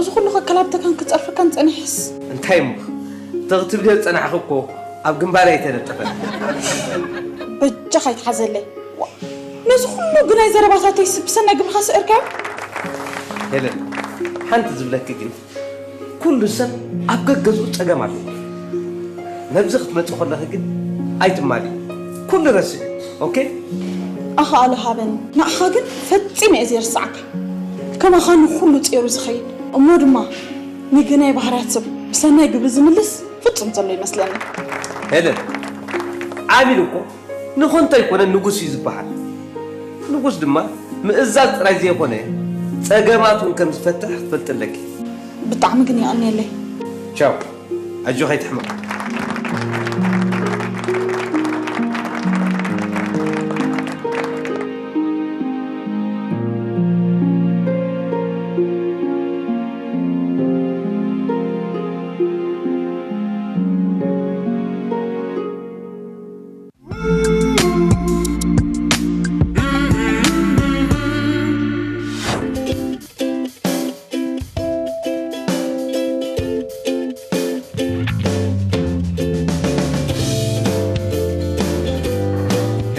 እዚ ኩሉ ከከላብተካን ክጸርፈካን ጸኒሕስ? እንታይ እሞ? እንተ ክትብልዮ ዝጸናሕኺ እኮ ኣብ ግንባረይ ኣይተለጠፈን። በጃኻ ኣይትሓዘለይ። ዋ፣ ነዚ ኩሉ ግናይ ዘረባታተይስ ብሰናይ ግብርኻ ስዒርካዮ? ሄለን፣ ሓንቲ ዝብለኪ ግን፣ ኩሉ ሰብ ኣብ ገገዝኡ ጸገም ኣለዎ። ነብዚ ክትመጺ ከለኺ ግን ኣይትማሊ። ኩሉ ረስዒ። ኦኬ? ኣኻኣሎ ሃበኒ። ንዓኻ ግን ፈጺመ እየ ዘይርስዓካ። ከማኻ ንኹሉ ጸይሩ ዝኸይድ እሞ ድማ ንግናይ ባህርያት ሰብ ብሰናይ ግብሪ ዝምልስ ፍጹም ዘሎ ይመስለኒ። ሄለን፣ ዓሚል እኮ ንኾንቶ ኣይኮነን ንጉስ እዩ ዝበሃል። ንጉስ ድማ ምእዛዝ ጥራይ ዘይኮነ ጸገማት እውን ከም ዝፈትሕ ክትፈልጢ ኣለኪ። ብጣዕሚ ግን የቐንየለይ። ቻው፣ ኣጆኺ ኣይትሕመቂ።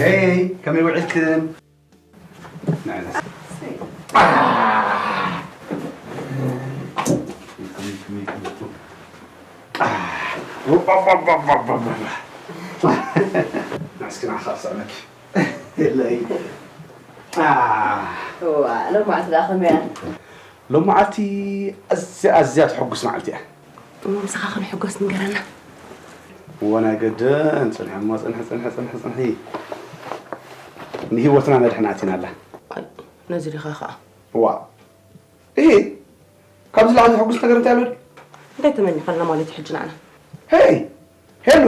ሄይ፣ ከመይ ውዒልክን? ንስኪ ንዓኻ ክስዕመኪ። የለይ። እዋ፣ ሎማዓንቲ ደኣ ከመይ እያ? ሎማዓንቲ ኣዝያ ኣዝያ ተሐጉስ መዓልቲ እያ። እሞ ምሳኻ ክንሕጎስ ንገረና። እወ ናይ ገደን ጽንሒ እሞ ጽንሒ ጽንሒ ጽንሒ ጽንሒ ንህይወትና ነድሕን ኣቲና ኣላ። ኣይ፣ ነዚ ዲኻ ኸኣ? እዋ እሂ፣ ካብዚ ላዕሊ ዘሐጉስ ነገር እንታይ ኣሎ ድዩ? እንታይ ተመኒኻልና ማለት እዩ ሕጂ ንዓና? ሄይ ሄሉ፣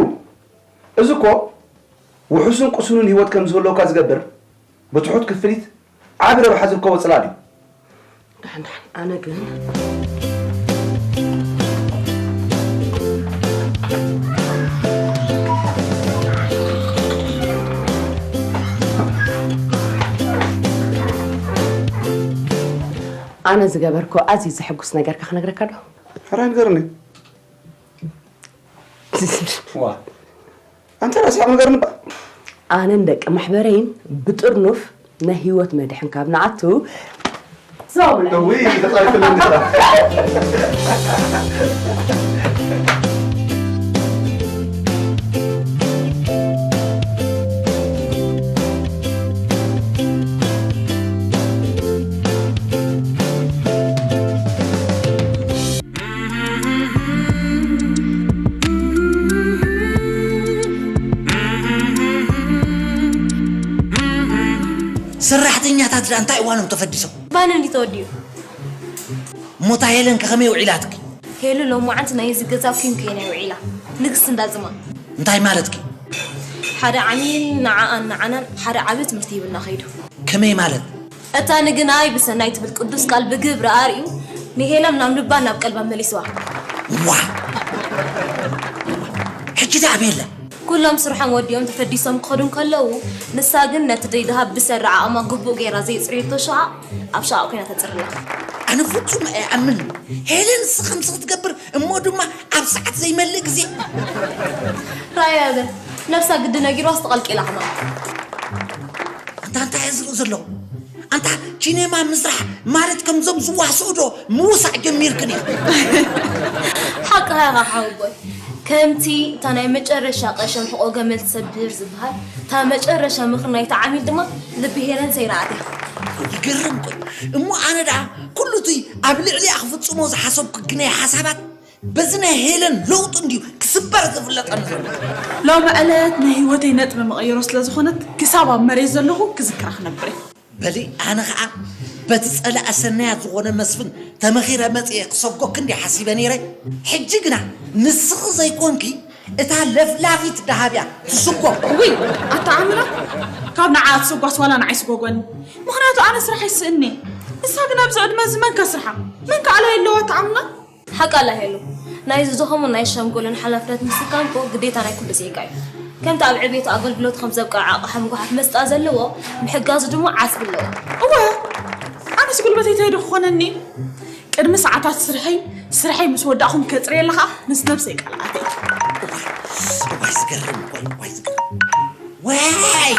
እዚ እኮ ውሑስን ቅሱንን ህይወት ከም ዝህልወካ ዝገብር ብትሑት ክፍሊት ዓቢ ረብሓ ዝርከቦ ጽላል እዩ። ደሓን ደሓን፣ ኣነ ግን ኣነ ዝገበርኮ ኣዝዩ ዘሐጉስ ነገርካ ክነግረካ ዶ? ሕራይ ንገርኒ። ዋ ኣንተ ራስኻ ነገር ንባ ኣነን ደቂ ማሕበረይን ብጥርኑፍ ናይ ህይወት መድሕን ካብ ንኣቱ እውይ ተጻይፍልኒ ሰራሕተኛታት ደኣ እንታይ እዋኖም ተፈዲሶም? ባኒ እንዲዩ ተወዲኡ። እሞ እታ ሄለን ከ ከመይ ውዒላትኪ? ሄሉ ሎማዓንቲ ናይ እዚ ገዛ ኲን ኮይና ውዒላ። ንግስቲ እንዳ ጽማም። እንታይ ማለትኪ? ሓደ ዓሚል ንዓኣን ንዓናን ሓደ ዓቢ ትምህርቲ ሂብና ከይዱ። ከመይ ማለት? እታ ንግናይ ብሰናይ ትብል ቅዱስ ቃል ብግብሪ ኣርእዩ ንሄለን ናብ ልባን ናብ ቀልባን መሊስዋ። ዋእ! ሕጂ ደኣ ኣበይ ኣላ? ኩሎም ስርሖም ወዲኦም ተፈዲሶም ክኸዱ እንከለዉ ንሳ ግን ነቲ ደይድሃብ ብሰሪ ዓቕማ ግቡእ ገይራ ዘየጽረየቶ ሸቓቕ ኣብ ሸቓቕ ኮይና ተጽሪ ኣላ። ኣነ ፍጹም ኣይኣምንን። ሄለን ንሳ ከምዚ ክትገብር እሞ ድማ ኣብ ሰዓት ዘይመልእ ግዜ። ራእያ በል ነብሳ ግዲ ነጊርዋስ ተቐልቂላ ከማን። ኣንታ እንታይ እየ ዝርኢ ዘለኹ? ኣንታ ቺኔማ ምስራሕ ማለት ከምዞም ዝዋስኡ ዶ ምውሳእ ጀሚርክን ኢኺ? ሓቅኻ ኢኻ ሓወቦይ። ከምቲ እታ ናይ መጨረሻ ቀሸም ሕቖ ገመል ትሰብር ዝበሃል እታ መጨረሻ ምኽሪ ናይቲ ዓሚል ድማ ልቢ ሄለን ሰይራ ኣትያ። ይገርም እኮ እዩ። እሞ ኣነ ደኣ ኩሉ እቲ ኣብ ልዕሊኣ ክፍጽሞ ዝሓሰብኩ ግናይ ሓሳባት በዚ ናይ ሄለን ለውጢ እንድዩ ክስበር ዝፍለጠኒ ዘሎ። ሎሚ ዕለት ናይ ህይወተይ ነጥቢ መቐይሮ ስለ ዝኾነት ክሳብ ኣብ መሬት ዘለኹ ክዝክራ ክነብር እየ። በሊ ኣነ ኸዓ በቲ ጸላእ ሰናያት ዝኾነ መስፍን ተመኺረ መጽየ ክሰጎክ እንዲ ሓሲበ ነይረ። ሕጂ ግና ንስኺ ዘይኮንኪ እታ ለፍላፊት ደሃብያ ትስጎ። ውይ ኣታ ኣምና፣ ካብ ንዓ ትስጓስ ዋላ ንዓይ ስጎጎኒ። ምኽንያቱ ኣነ ስራሕ ይስእኒ። ንሳ ግን ኣብዚ ዕድመ እዚ መን ከስርሓ? መን ከኣላ የለዋ ኣታ ኣምና? ሓቃ ኣላ ሄሉ። ናይ ዝደኸሙን ናይ ሸምገሉን ሓላፍነት ምስካም እኮ ግዴታ ናይ ኩሉ ዜጋ እዩ። ከምቲ ኣብ ዕቤቱ ኣገልግሎት ከም ዘብቅዕ ኣቕሓ ምጉሓፍ መስጣ ዘለዎ፣ ምሕጋዙ ድማ ዓስቢ ኣለዎ። እወ፣ ኣነስ ጉልበተይ እንታይ ዶ ክኾነኒ? ቅድሚ ሰዓታት ስርሐይ፣ ስርሐይ ምስ ወዳእኹም ከጽርየ ኣለኻ ምስ ነብሰይ ቃል ኣተይ። እዋይ፣ እዋይ ዝገርም፣ እዋይ፣ እዋይ ዝገርም። ዋይ!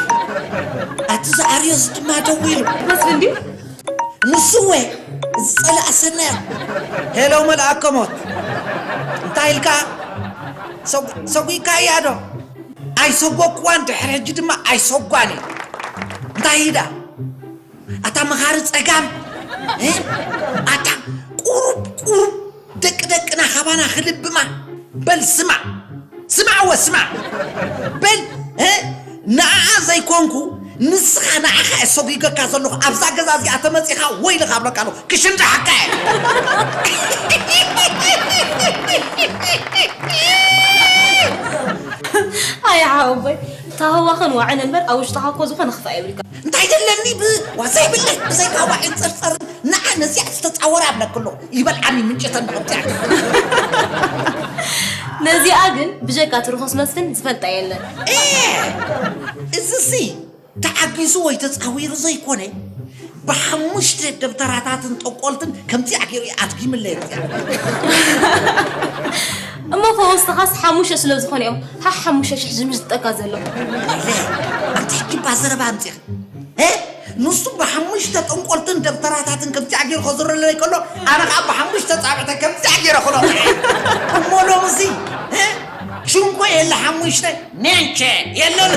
ኣቲ ዝዓርዮስ ድማ ደዊሉ። መስፍን ድዩ? ንሱ ወ ዝጸላእ ሰናያ። ሄሎ መልኣከ ሞት። እንታይ ኢልካ? ሰጉ-፣ ሰጉእካ እያ ዶ? ኣይሰጎኩዋን ድሕሪ ሕጂ ድማ ኣይሰጓን እዩ። እንታይ ኢዳ? ኣታ መኻሪ ጸጋም። እ? ኣታ ቁሩብ ቁሩብ ደቂ ደቅና ካባና ክልብማ። በል ስማዕ፣ ስማዕ ወ ስማዕ። በል፣ እ? ንዓኣ ዘይኮንኩ ንስኻ ንዓኻ እየ ሰጒገካ ዘለኹ። ኣብዛ ገዛ እዚኣ ተመጺኻ ወይልኻ ኣብለካ ኣለኹ። ክሽንዳሓካ እየ። ኣይ ሓወቦይ፣ ታህዋኽን ዋዕን እምበር ኣብ ውሽጥኻ እኮ ዝኾነ ክፋእ የብልካ። እንታይ ደለኒ ብ-፣ ዋ ዘይብለይ ብዘይካ ዋዒን ጸርጸርን ንዓ ነዚኣ ዝተጻወረ ኣብለክሎ ይበልዓኒ ምንጭተን ብቕብቲያ። ነዚኣ ግን ብጀካ ትርኹስ መስፍን ዝፈልጣ የለን። እ፣ እዝሲ ተዓጊሱ ወይ ተጻዊሩ ዘይኮነ፣ ብሓሙሽተ ደብተራታትን ጠንቆልትን ከምዚኣ ገይሩ እዩ ኣድጊምለይ እዚኣ። እሞ ፈወስትኻስ ሓሙሽተ ስለ ዝኾነ እዮም ሓ-፣ ሓሙሽተ ሽሕ ዝምዝጠካ ዘሎ። ኢለ፣ ኣንቲ ሕጂ እባ ዘረባ ኣምጺኻ። እ? ንሱ ብሓሙሽተ ጠንቆልትን ደብተራታትን ከምዚኣ ገይሩ ከዝረለይ ከሎ፣ ኣነ ኸዓ ብሓሙሽተ ጻብዕተ ከምዚኣ ገይረ ክሎ። እሞ ሎምሲ፣ እ? ሽንኮ የለ ሓሙሽተ፣ ሜንቸ የለን።